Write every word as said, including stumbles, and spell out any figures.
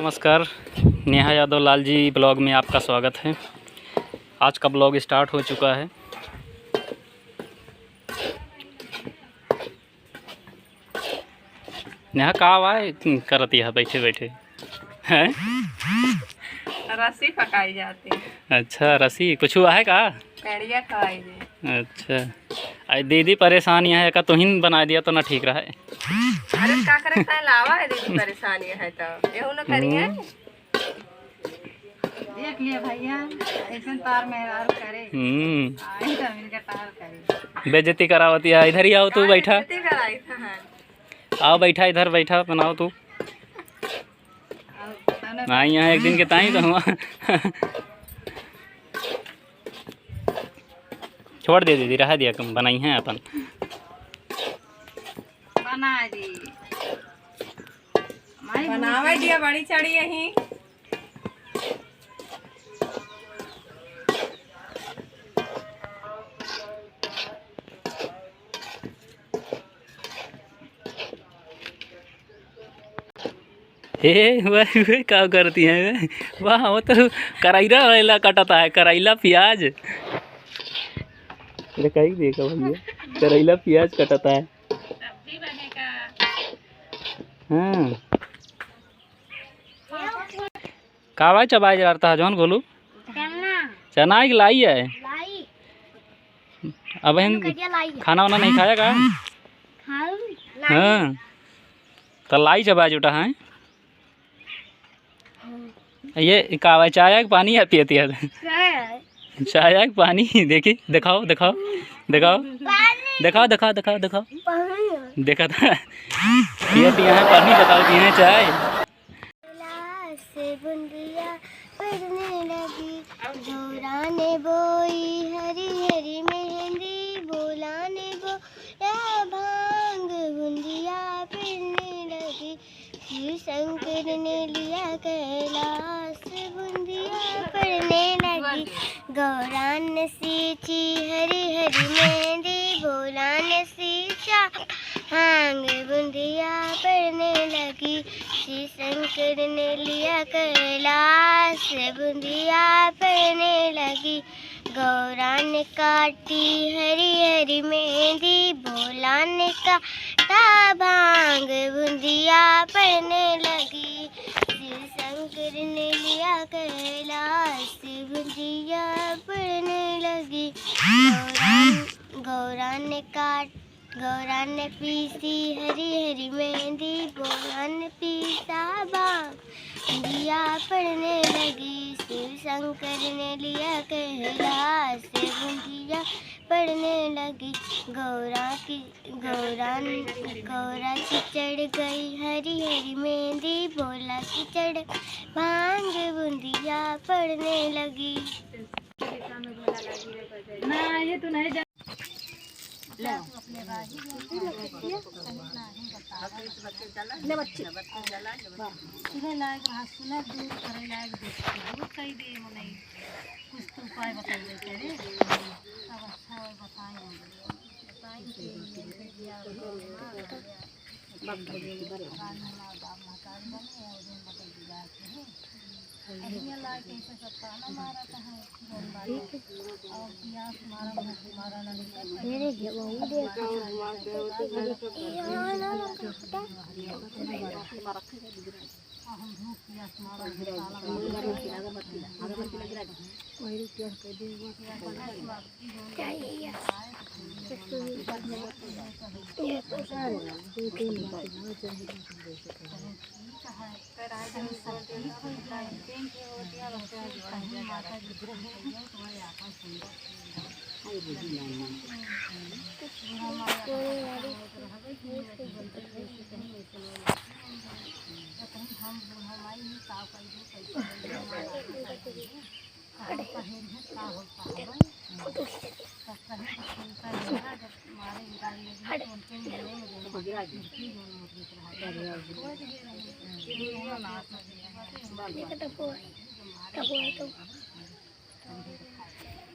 नमस्कार, नेहा यादव लाल जी vlog में आपका स्वागत है। आज का vlog start हो चुका है। नेहा, का आवाज करत है बैठे बैठे? हैं? रस्सी पकाई जाती है। अच्छा, रस्सी कुछ हुआ है का? कड़िया खवाई दे। अच्छा, आई दीदी परेशान यहाँ है का, तुहिन बना दिया तो ना ठीक रहा है। अरे का करे, तै लावा है दीदी परेशान यहाँ है तो यहू न करिए। हम्म। देख लिया भैया, ऐसन तार मेहरारू करे। हम्म। आई तो मिलके तार करे। बेइज्जती करावती है, इधर ही आओ तू, हाँ, बैठा। बेइज्जती कराई था, हाँ। आओ बैठा, इधर बैठा, बनाओ तू। हाँ, यहाँ एक दिन के ताई तो हुआ। छोड़ दे दीदी, रहा दिया, कम बनाई है अपन। बना दी। बनावे दिया, बड़ी चढ़ी यही। हे, वह, वह का करती हैं वे? वाह, वो तो करैला वैला कटता है, करैला, प्याज। देखा ही देखा भैया, करैला, प्याज कटता है। हाँ। का भाई चबाई जा रहा है जौन गोलू? चना। चना की लाई है? लाई। अब हम कहिया लाई है? खाना वाना नहीं खाया का? खाऊ। लाई। हाँ। तो लाई चबाई जुटा है। हाँ। ये का भाई चाय के पानी है पियती है? चाय। चाय के पानी देखी, दिखाओ, दिखाओ, दिखाओ। पानी। दिखाओ, दिखाओ, दिखाओ, दिखाओ। पानी। देखा था। ये पिया है पानी, बताओ पिए हैं चाय। लास बुंदिया पड़ने लगी, गौरा ने बोई हरी हरी मेहंदी, भोला ने बोया भांग, बुंदिया पड़ने लगी। शिव शंकर ने लिया कैलाश, बुंदिया पड़ने लगी। गौरा ने सींची हरी हरी मेहंदी, भोला ने सींचा भांग, बुंदिया पड़ने लगी। शिव शंकर ने लिया कैलाश, बुंदिया पड़ने लगी। गौरा ने काटी हरी हरी मेहंदी, भोला ने काटा भांग, बुंदिया पड़ने लगी। शिव शंकर ने लिया कैलाश, बुंदिया पड़ने लगी। गौरा, गौरा ने काट गौरा ने पीसी हरी हरी मेहंदी, भोला ने पीसा भांग, बुंदिया पड़ने लगी। शिव शंकर ने लिया कैलाश, बुंदिया पड़ने लगी। गौरा की, गौरा, गौरा की चढ़ गई हरी हरी मेहंदी, भोला की चढ़ भांग, बुंदिया पड़ने लगी। ना, ये तो नहीं जा- ले। ले बच्ची। सुने लायक रहा, सुने दूर करे लायक देख के दूर कही दे, वो नहीं। कुछ तो उपाय बताइए करे। अब अच्छा है, बताएं हम। बताएं कि ये दिया हुआ है।